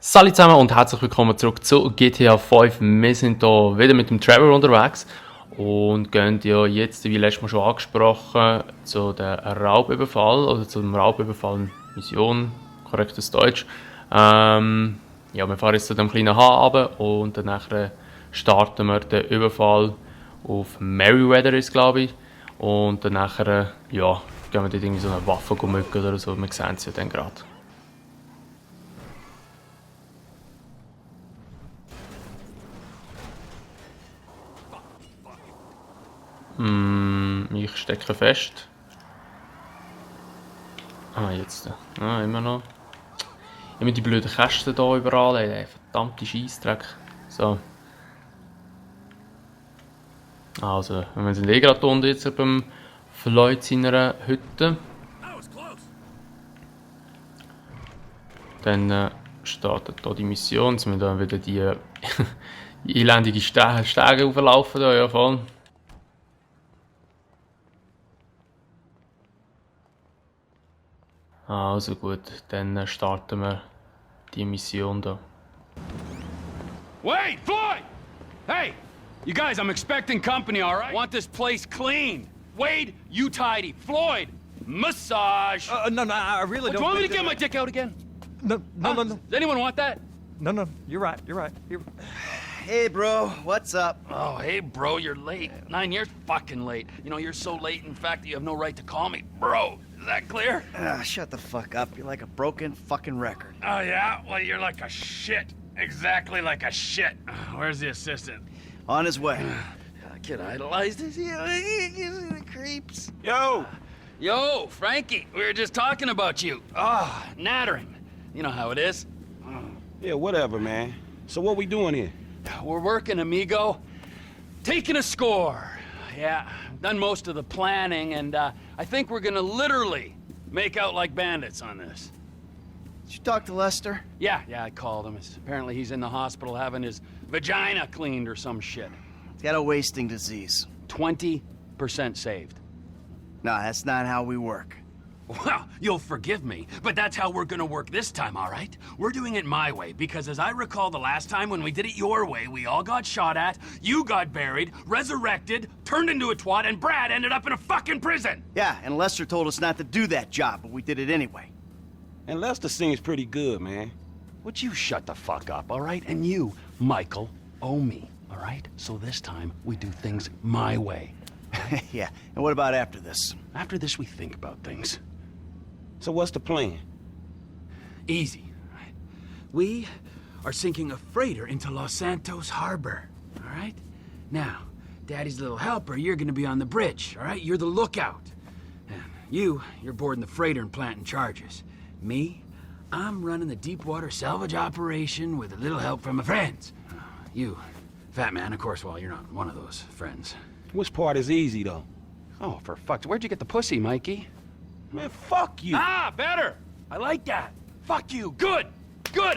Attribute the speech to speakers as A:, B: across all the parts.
A: Salut zusammen und herzlich willkommen zurück zu GTA5. Wir sind hier wieder mit dem Trevor unterwegs und gehen ja jetzt, wie letztes Mal schon angesprochen, zu der Raubüberfall oder zum Raubüberfall-Mission, korrektes Deutsch. Ja, wir fahren jetzt zu dem kleinen Hahn runter und danach starten wir den Überfall auf Merryweather, ist glaube ich. Und danach, ja, gehen wir dort irgendwie so eine Waffe mücken oder so, wir sehen es ja dann gerade. Ich stecke fest. Ah, jetzt. Ah, immer noch. Immer die blöden Kästen hier überall, ey. Verdammte Scheissdreck. So. Also, wir sind eh gerade unten jetzt beim Floyd seiner Hütte. Dann startet hier die Mission. Jetzt müssen wir dann wieder die elendige Stege auflaufen. Ja, voll. Also gut, dann starten wir die Mission da.
B: Wait, Floyd! Hey! You guys, I'm expecting company, alright? Want this place clean. Wade, you tidy. Floyd, massage.
C: No, I really
B: Do
C: don't.
B: you want me to get my dick out again?
C: No.
B: Does anyone want that?
C: No, you're right.
D: Hey, bro, what's up?
B: Oh, hey, bro, you're late. 9 years fucking late. You know, you're so late, in fact, that you have no right to call me bro. Is that clear?
D: Shut the fuck up. You're like a broken fucking record.
B: Oh, yeah? Well, you're like a shit. Exactly like a shit. Where's the assistant?
D: On his way.
B: Kid idolized this. He gives me the creeps.
E: Yo!
B: Yo, Frankie, we were just talking about you. Ah, nattering. You know how it is.
E: Yeah, whatever, man. So what we doing here?
B: We're working, amigo. Taking a score. Yeah, done most of the planning, and I think we're gonna literally make out like bandits on this.
D: Did you talk to Lester?
B: Yeah, I called him. Apparently he's in the hospital having his vagina cleaned or some shit.
D: He's got a wasting disease.
B: 20% saved.
D: No, that's not how we work.
B: Well, you'll forgive me, but that's how we're gonna work this time, all right? We're doing it my way, because as I recall the last time when we did it your way, we all got shot at, you got buried, resurrected, turned into a twat, and Brad ended up in a fucking prison!
D: Yeah, and Lester told us not to do that job, but we did it anyway.
E: And Lester seems pretty good, man.
B: Would you shut the fuck up, all right? And you, Michael, owe me, all right? So this time, we do things my way.
D: Yeah, and what about after this?
B: After this, we think about things.
E: So what's the plan?
B: Easy. We are sinking a freighter into Los Santos Harbor, all right? Now, Daddy's little helper, you're gonna be on the bridge, all right? You're the lookout. And you're boarding the freighter and planting charges. Me, I'm running the deep water salvage operation with a little help from my friends. You, fat man, of course, well, you're not one of those friends.
E: Which part is easy, though?
B: Oh, for fuck's sake, where'd you get the pussy, Mikey?
E: Man, fuck you!
B: Ah, better! I like that. Fuck you. Good.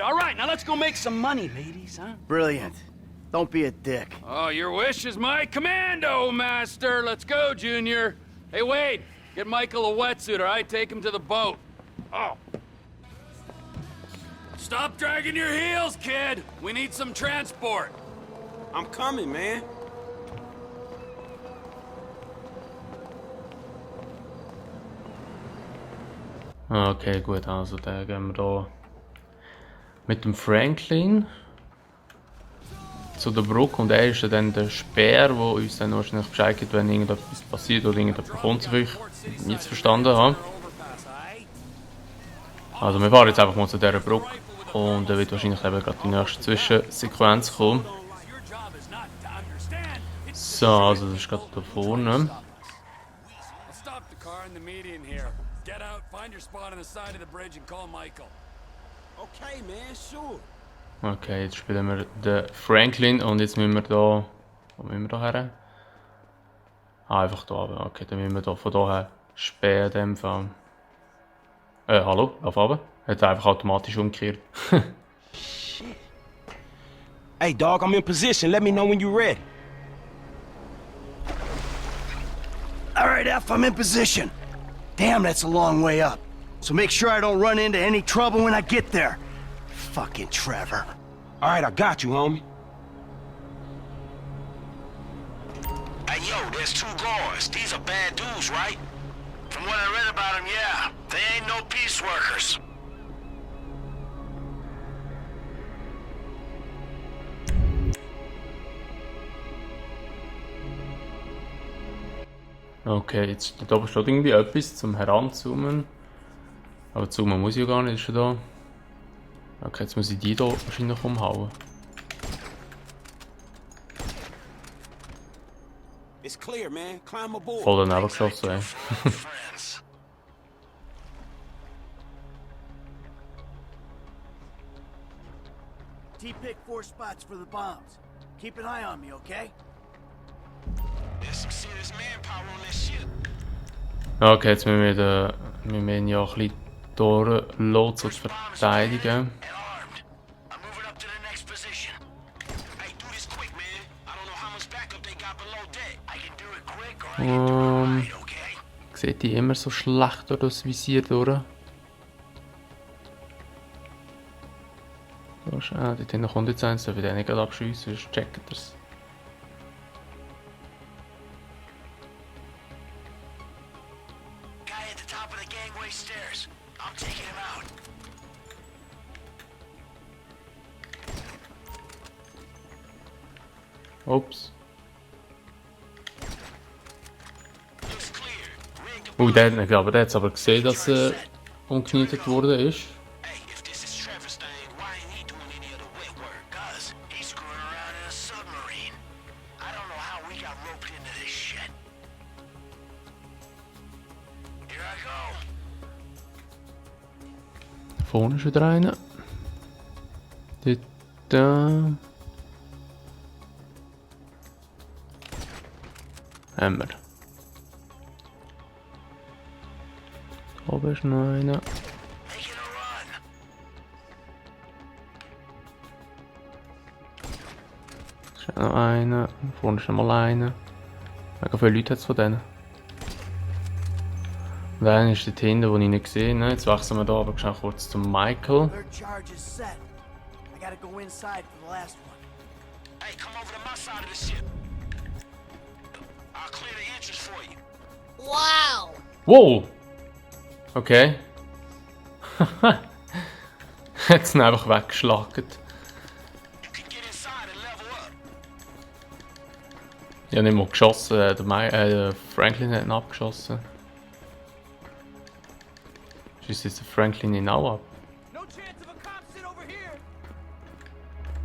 B: All right, now let's go make some money, ladies, huh?
D: Brilliant. Don't be a dick.
B: Oh, your wish is my commando, master. Let's go, Junior. Hey, Wade, get Michael a wetsuit, all right? Take him to the boat. Oh. Stop dragging your heels, kid. We need some transport.
E: I'm coming, man.
A: Okay, gut, also dann gehen wir hier mit dem Franklin zu der Brücke und er ist dann der Speer, der uns dann wahrscheinlich Bescheid gibt, wenn irgendetwas passiert oder irgendetwas kommt, so wie ich jetzt verstanden habe. Also wir fahren jetzt einfach mal zu dieser Brücke und dann wird wahrscheinlich eben gerade die nächste Zwischensequenz kommen. So, also das ist gerade da vorne.
B: Get out, find your spot on the side of the bridge and call Michael.
E: Okay, man, sure.
A: Okay, jetzt spielen wir den Franklin und jetzt müssen wir da... Wo müssen wir da her? Ah, einfach da runter. Okay, dann müssen wir da von daher spähen in dem Fall. Hallo, lauf runter. Hat einfach automatisch umgekehrt.
E: Shit. Hey, dog, I'm in position. Let me know when you're ready.
D: All right, F, I'm in position. Damn, that's a long way up. So make sure I don't run into any trouble when I get there. fucking Trevor.
E: All right, I got you, homie.
F: Hey, yo, there's 2 guards. These are bad dudes, right? From what I read about them, yeah. They ain't no peace workers.
A: Okay, jetzt da oben steht irgendwie etwas zum Heranzoomen. Aber zoomen muss ich ja gar nicht, ist schon da. Okay, jetzt muss ich die hier wahrscheinlich umhauen.
E: It's clear, man. Climb aboard.
A: Voll daneben geschossen, ey.
F: Friends.
D: T-pick 4 spots for the bombs. Keep an eye on me, okay?
F: There's some serious manpower on that ship.
A: Okay, jetzt müssen wir ihn ja ein bisschen durchlassen, zur Verteidigen.
F: And armed. I'm moving up to the next position. Hey, do this quick, man. I don't know how much backup they got below deck. I can do it quick or I can do it right, okay?
A: Sieht die immer so schlecht durch das Visier durch? Dort hinten kommt jetzt eins, darf ich den nicht abschiessen, sonst checkt er es.
F: Guy at the top of the gangway stairs. I'm taking him out.
A: Ups.
F: Looks clear. Rig the
A: Der hat es aber gesehen, dass er umgenietet worden ist.
F: Hey, if this is Trevor's thing, why ain't he doing any of the wet work? Cuz he's screwing around in a submarine. I don't know how we got roped into this shit. Here I go.
A: Vorne ist wieder einer. Dort. Haben wir. Da oben ist noch einer.
F: Making a run.
A: Da ist auch noch einer. Vorne ist noch mal einer. Mega viele Leute hat es von denen. Und einer ist dort hinten, den ich nicht gesehen habe. Jetzt wechseln wir da aber schnell kurz zum Michael.
D: Third charge is set. I gotta go inside for the last one.
F: Hey, come over to my side of the ship. I'll clear the entrance for you.
A: Wow! Okay. Jetzt ihn einfach weggeschlagen.
F: You can get inside and level up.
A: Ich habe nicht mal geschossen, der Franklin hat ihn abgeschossen. Schießt jetzt der Franklin ihn auch ab?
C: No chance of a cop sit over here.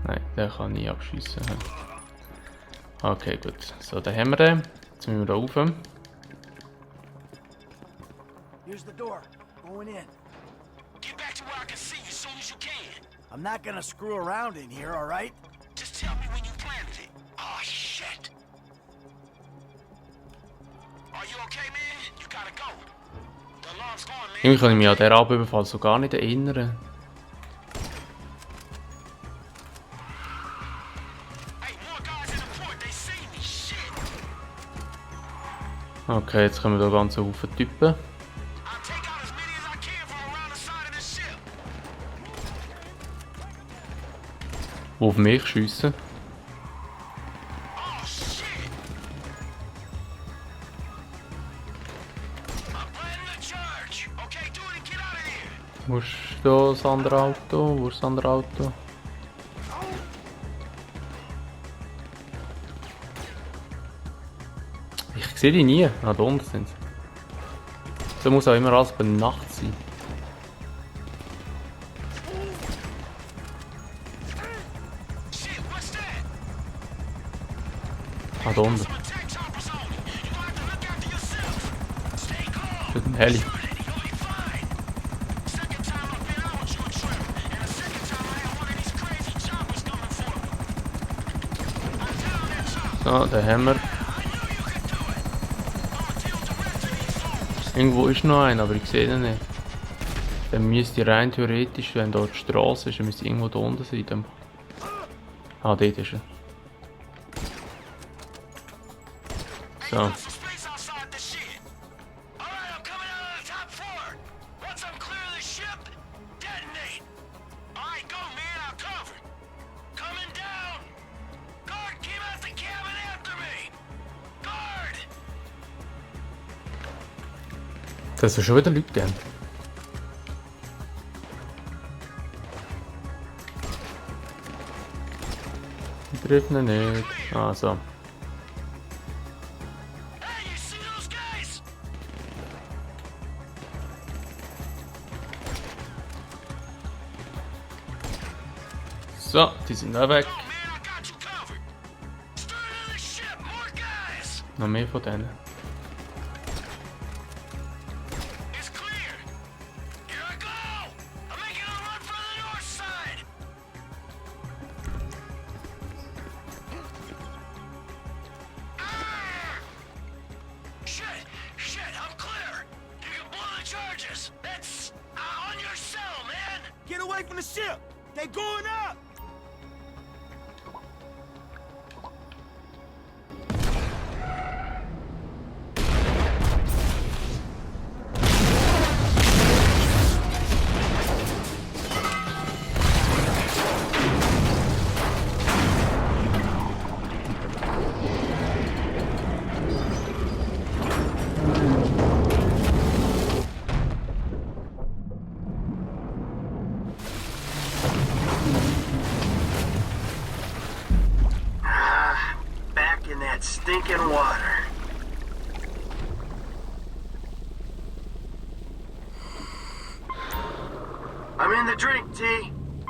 A: Nein, den kann ich abschiessen. Okay, gut. So, dann haben wir den. Jetzt müssen wir da rauf.
D: Here's the door. Going in.
F: Get back to where I can see you as soon as you can.
D: I'm not gonna screw around in here, alright?
F: Just tell me when you planted it. Oh, shit. Are you okay, man? You gotta go. The alarm's going, man.
A: Irgendwie kann ich mich an diesen Raubüberfall so gar nicht erinnern.
F: Hey, more guys in the port. They see me. Shit.
A: Okay, jetzt kommen da ganz viele Typen,
F: I'll take out as many as I can from around the side of this ship.
A: die auf mich schiessen.
F: Oh, shit. I'm planting a charge. Okay, do it and get out of here.
A: Wo ist da das andere Auto? Wo ist das andere Auto? Ich sehe die nie. Ah, da unten sind sie. So muss auch immer alles bei Nacht sein.
F: Shit, what's that?
A: Ah, da unten.
F: Some attack choppers on you. You gonna have to look after yourself. Stay calm.
A: Das ist ein Heli.
F: You'll be fine. Second time I've been out with you and Trevor, and the second time I had one of these crazy choppers coming for me. I'm down that chopper.
A: So, den haben wir. Irgendwo ist noch einer, aber ich sehe ihn nicht. Dann müsste rein theoretisch, wenn dort die Straße ist, dann müsste irgendwo da unten sein. Dann... Ah, dort ist er. So.
F: Some space outside the shit. All right, I'm coming out of the top floor. Once I'm clear of the ship, detonate. All right, go, man.
A: Dass wir schon wieder Leute geben. Ich treffe ihn nicht. Ah, so.
F: Hey, you see those guys?
A: So, die sind auch weg.
F: Oh man, I got you covered. Start another ship, more guys.
A: Noch mehr von denen.
F: It's clear. Here I go. I'm making a run for the north side. Ah! Shit, I'm clear. You can blow the charges. That's on your cell, man.
E: Get away from the ship! They going up!
D: Back in that stinking water. I'm in the drink, T.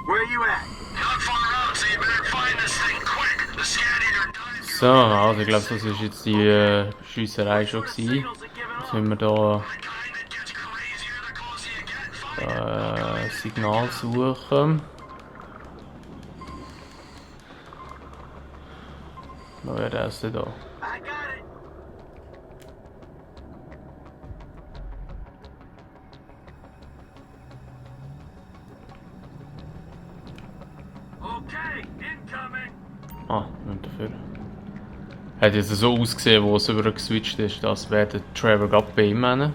D: Where you at?
F: Not far out, so you better find this thing quick. The scat eater died.
A: So, also ich glaube, das war jetzt die Schiesserei schon gewesen.
D: Signals are giving
A: Jetzt
D: off.
A: müssen wir da
F: The kind that gets crazier the closer you get. Find it.
A: Signal suchen. Wo wäre das denn da?
D: I got it.
F: Okay, incoming.
A: Ah, nicht dafür. Hat jetzt so ausgesehen, wo es über geswitcht ist, das wäre der Trevor gerade bei ihm hin.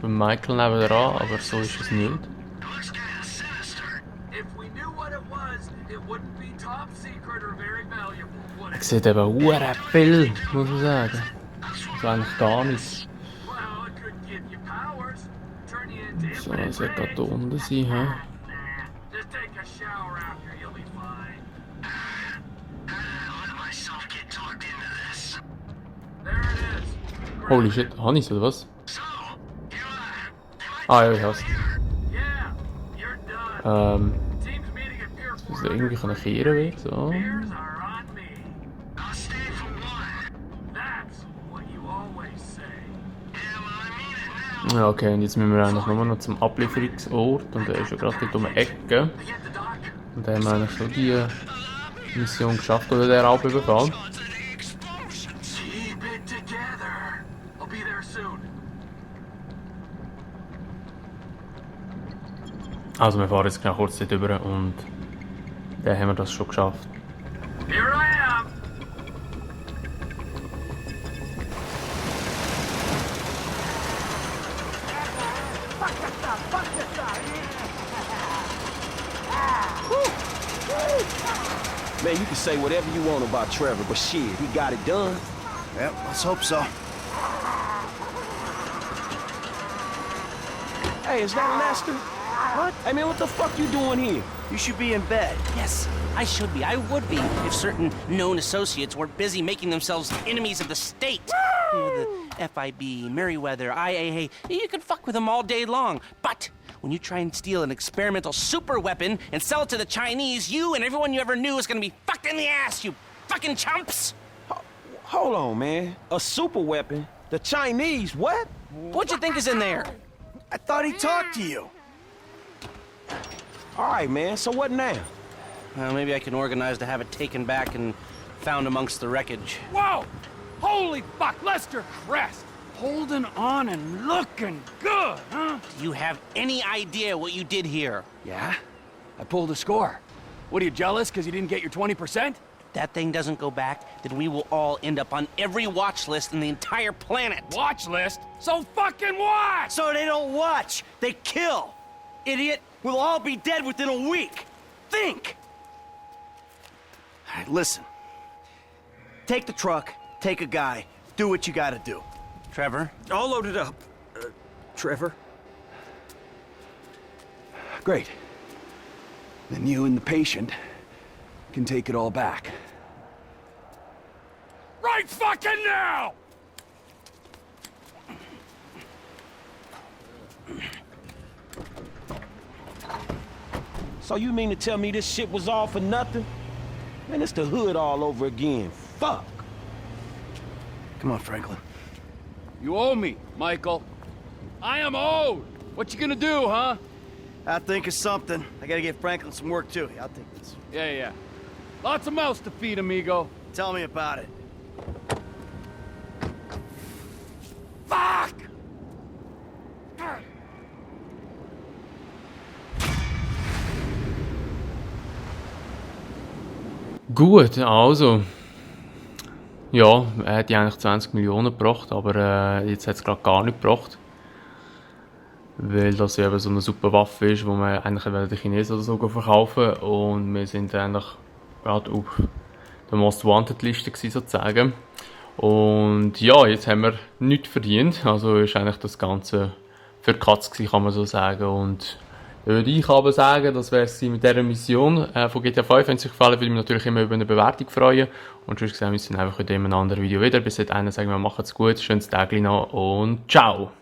A: Bei Michael nebenan, aber so ist es nicht.
F: Looks kinda sinister.
C: If we knew what it was, it wouldn't be top secret or very valuable, would it?
A: Sieht eben hure viel, muss man sagen. Also eigentlich gar nichts.
C: Well, it could give you powers, turn you into
A: So,
C: infinite
A: es sollte gerade da
C: rage.
A: unten sein, hä?
C: Nah, just take a shower after, you'll be fine.
F: Let myself get talked into this.
C: There it is.
A: Holy shit, habe ich's oder was?
F: So, you,
A: Ah ja, ich hab's.
C: Yeah, you're done. Team's meeting at Pier
A: Also irgendwie kann ich kehren weg, so.
C: Beers are on me.
F: I'll stay for one.
C: That's what you always say.
F: Yeah, well, I mean it now.
A: Ja, okay, und jetzt müssen wir eigentlich nur noch zum Ablieferungsort und der ist ja gerade dort um die Ecke.
C: I get the doc.
A: Und dann haben wir eigentlich schon die Mission geschafft, oder der Raubüberfall.
F: To the explosions.
C: Keep it together. I'll be there soon.
A: Also wir fahren jetzt genau kurz dort rüber und dann haben wir das schon geschafft.
C: Here I am.
E: Man, you can say whatever you want about Trevor, but shit, he got it done.
D: Yep, let's hope so.
E: Hey, is that Lester? What? Hey, man, what the fuck you doing here?
D: You should be in bed.
G: Yes, I should be. I would be if certain known associates weren't busy making themselves enemies of the state. You know, the FIB, Merryweather, IAA. You can fuck with them all day long. But when you try and steal an experimental super weapon and sell it to the Chinese, you and everyone you ever knew is gonna be fucked in the ass, you fucking chumps!
E: Hold on, man. A super weapon? The Chinese, what?
G: What you think is in there?
D: I thought he talked to you.
E: All right, man, so what now?
G: Well, maybe I can organize to have it taken back and found amongst the wreckage.
C: Whoa! Holy fuck, Lester Crest! Holding on and looking good, huh?
G: Do you have any idea what you did here?
B: Yeah? I pulled a score. What, are you jealous because you didn't get your 20%?
G: That thing doesn't go back, then we will all end up on every watch list in the entire planet.
C: Watch list? So fucking what?
D: So they don't watch, they kill. Idiot, we'll all be dead within a week. Think! All right, listen. Take the truck, take a guy, do what you gotta do.
G: Trevor?
E: All loaded up.
B: Trevor? Great. Then you and the patient can take it all back.
C: Right fucking now!
E: So you mean to tell me this shit was all for nothing? Man, it's the hood all over again. Fuck.
D: Come on, Franklin.
C: You owe me, Michael. I am owed. What you gonna do, huh?
D: I'll think of something. I gotta give Franklin some work, too. I'll think this.
C: Yeah. Lots of mouths to feed, amigo.
D: Tell me about it.
C: Fuck!
A: Gut, also. Ja, er hat ja eigentlich 20 Millionen gebracht, aber jetzt hat es gerade gar nicht gebracht. Weil das ja eben so eine super Waffe ist, die man eigentlich den Chinesen oder so verkaufen. Und wir sind eigentlich gerade auf der Most Wanted Liste gewesen, sozusagen. Und ja, jetzt haben wir nichts verdient. Also ist eigentlich das Ganze für die Katz gewesen, kann man so sagen. Und dann würde ich aber sagen, das wäre es mit dieser Mission von GTA5. Wenn es euch gefallen, würde ich mich natürlich immer über eine Bewertung freuen. Und sonst sehen wir uns dann einfach in einem anderen Video wieder. Bis dahin sagen wir, macht's gut, schönes Tag noch und ciao!